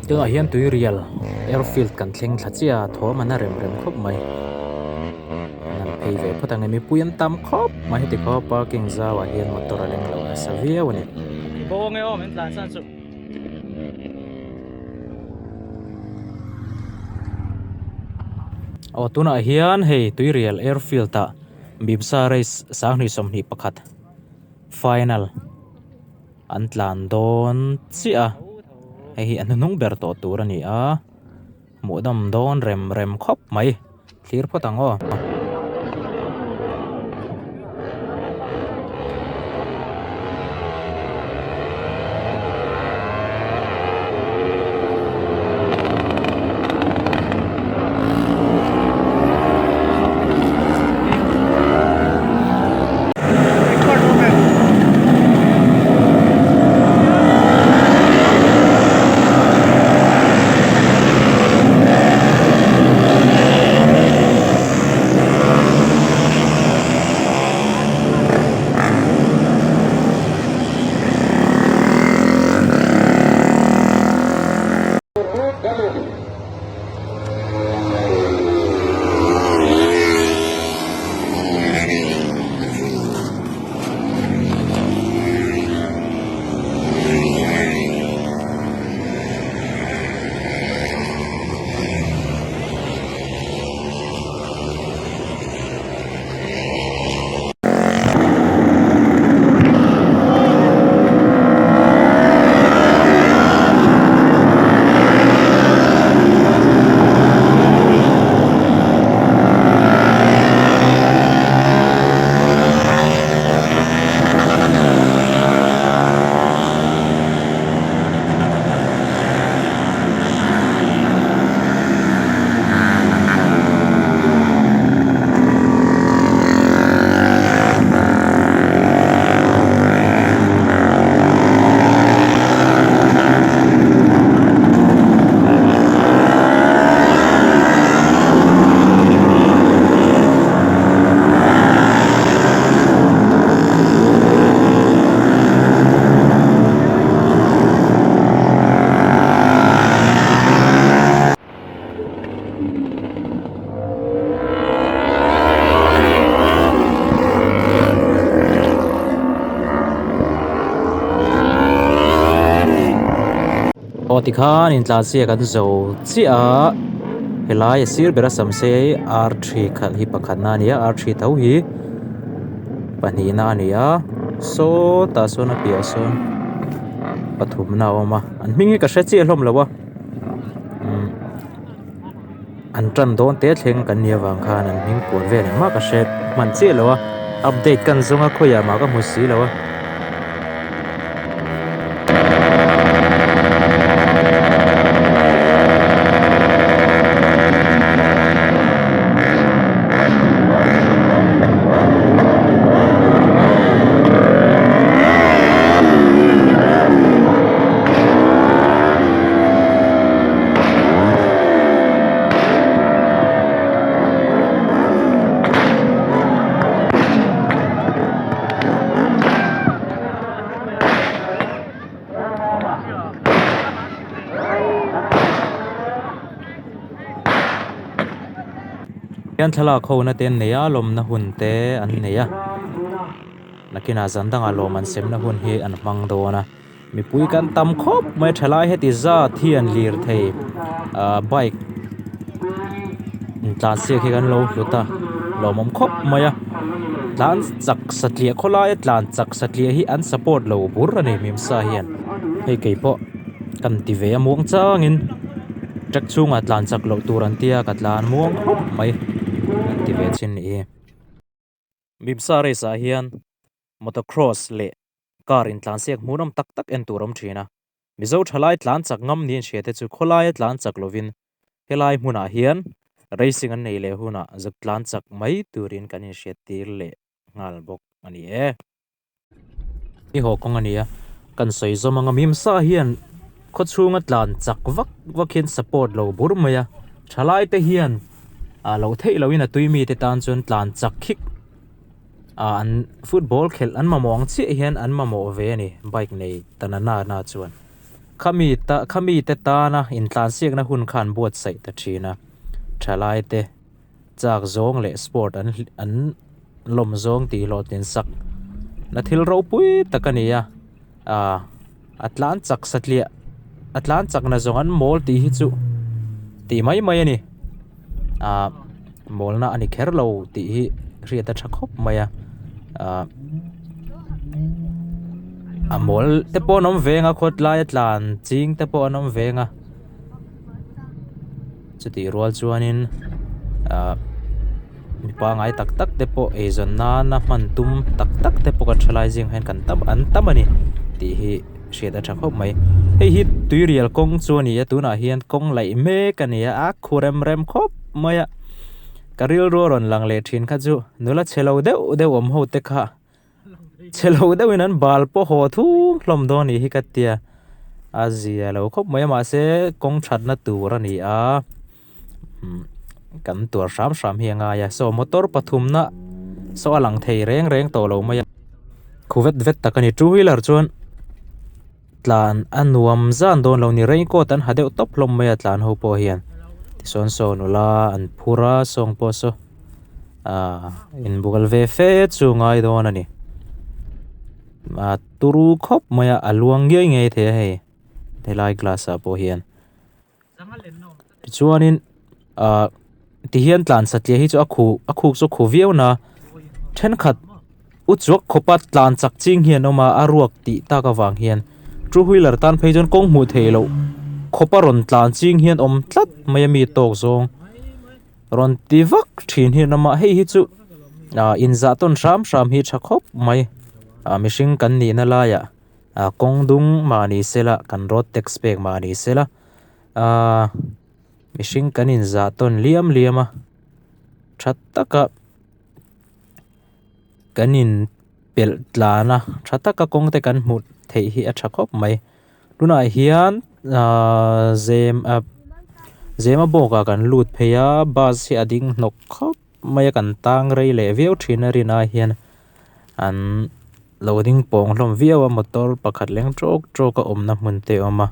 Tunah hian Tuirial airfield kan thleng thla chiah a, thawm a na rem rem khawp mai. An han phei ve phawt ang e, mipui an tam khawp mai heti khawp a parking zauah hian motor a leng lo nasa viau a ni. Aw tunah hian hei Tuirial airfield ah Bimsa race 2021 final an tlan dawn chiah a hei hi a hnuhnung ber tawh tur a ni a hmuh dam dawn rem rem khawp mai thlir phawt ang aw. Aw tikhan intlansiak an zo chiah a helai a sir bera sam se ar thi khalh hi pakhatna a ni a ar thi tho hi pahnihna a ni a sawtah sawn a piahah sawn pathumna a awm a an hming hi ka hre chiah hlawm lo a an tan dawn te thleng kan nih avang khan an hming kual vel engmah ka hre hman chiah lo a update kan zawng a khawiah mah ka hmu si lo a. Hian thlalak ho na te an nei a lawmna hun te an nei a nakinah zan dangah lawm an semna hun hi an hmang dawn a mipui kan tam khawp mai thalai heti zat hi an lir thei ahh bike intlansiak hi kan lo hlut a lawmawm khawp mai a tlan chak satliah khawlaia tlan chak satliah hi an support lo bur a ni mimsa hian hei keipawh kan ti ve a muang changin truck chhungah tlan chak loh tur an tia ka tlan muang khawp mai an ti ve chin nih hi mimsa race ah hian motocross leh car intlansiak hmuhnawm tak tak en tur a awm thin a Mizo thalai tlan chak ngam niin hria te chu khawlaia tlan chak lovin helai hmunah hian racing an nei leh hunah zuk tlan chak mai turin kan inhriat tir leh nghal bawk a ni e. I haw kawng a ni a, kan sawi zawm anga Mimsa hian khaw chhunga tlan chak vak vak hian support lo bur mai a, thalai te hian ah lo theih loin a tui mite tan chuan tlan chak khik ah an football khelh an mamawh ang chiah hian an mamawh ve a ni bike nei ta na na na chuan. Khami ta khami te tana intlansiakna hun kha an buatsaih ta thin a, thalai te chak zawng leh sport an an lawm zawng tih hlawhtlin sak na thil ropui tak a ni a, ah a tlan chak satliah a tlan chak na zawng an mawl tih hi chu tih mai mai a ni ah mawlna a ni kher lo tih hi hriat a tha khawp mai a ah a mawl te pawh an awm veng a khawt laia tlan ching te pawh an awm veng a chutih rual chuanin ah mi pangai tak tak te pawh eizawn nana hman tum tak tak te pawh kan thalai zing hian kan tam an tam a ni tih hi hriat a tha khawp mai hei hi tuirial kawng chu a ni a tunah hian kawng laih mek a ni a a khu rem rem khawp mai a ka rilru a rawn lang leh thin kha chu nula chhe lo deuh deuh awm ho te kha chhe lo deuhin an bal pawh haw thum hlawm dawn anih hi ka tia a zia lo khawp mai a mahse kawng thatna tur a ni a kan tuar hram hram hi a ngai a saw motor pathumna saw a lang thei reng reng tawh lo mai a khu vet vet tak a ni two wheeler chuan tlan a nuam zan dawn lo ni raincoat an ha deuh tawp hlawm mai a tlan ho pawh hian tichuan saw nula an phur a sawng pawh saw ah inbual ve fe chu ngai dawn a ni ah turu khawp mai a a luang ngei ngei thei a hei helai glass ah pawh hian. Tichuanin ah tihian tlan satliah hi chu a khuh a khuk chu a khuh viau na thenkhat u chuak khawpa tlan chak ching hi an awm a a ruak tih tak avang hian two wheeler tan phei chuan kawng hmuh theih loh khawpa rawn tlan ching hi an awm tlat mai a mi tawk zawng rawn ti vak thin hi an awm a hei hi chu ah inzah tawn hram hram hi tha khawp mai ah mihring kan nihna laiah. ah kawng dung mah ni sela kan road tax pek mah ni sela ahh mihring kan inzah tawn liam liam a tha taka kan in pelh tlan a tha taka kawng te kan hmuh theih hi a tha khawp mai tunah hian ahh zem ah zema bawk ah kan lut phei a bus hi a ding hnawk khawp mai a kan tang rei leh viau thin a rin ai hian an. Lo ding pawng hlawm viau a motor pakhat leng tawk tawk a awmna hmun te a awm a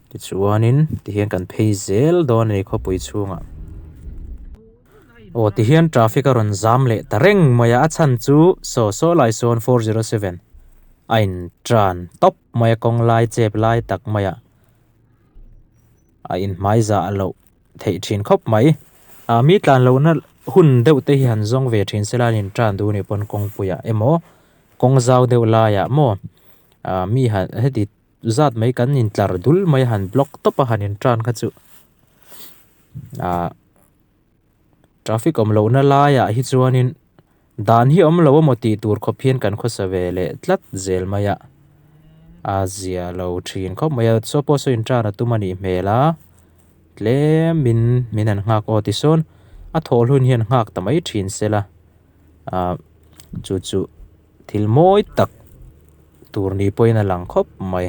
tichuanin tihian kan phei zel dawn a ni khawpui chhungah aw tihian traffic a rawn zam leh ta reng mai a a chhan chu saw saw lai sawn 407 a in tan tawp mai a kawng lai chep lai tak mai ah a inhmai zah loh. theih thin khawp mai. Ah mi tlan lohna hun deuh te hi han zawng ve thin sela an in tan duh anih pawn kawngpuiah emaw kawng zau deuh laiah maw ah mi han heti zat mai kan in tlar dul mai a han block tawp a han in tan kha chu ah traffic awm lohna laiah hi chuanin dan hi awm lo emaw tih tur khawp hian kan khawsa ve leh tlat zel mai a a zia lo thin khawp mai a saw pawh saw in tan a tum a nih hmel a. Tlemin min han nghak aw tisawn a thawh hlun hian nghak ta mai thin se la ah chu chu thil mawi tak tur ni pawhin a lang khawp mai.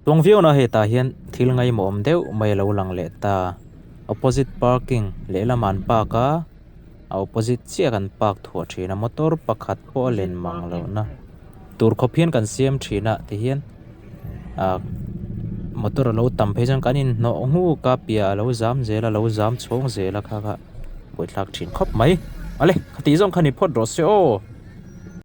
Tuang viau na hetah hian thil ngaimawh awm deuh mai a lo lang leh ta. Opposite parking lehlamah an park a a opposite chiah kan park thuah thin a motor pakhat pawh a len mang lohna tur khawp hian kan siam thin a tihian ah motor a lo tam phei chuan kan inhnawh nghuk a piah a lo zam zel a lo zam chhawng zel a kha kha buaithlak thin khawp mai awle khati zawng kha ni phawt rawh se aw.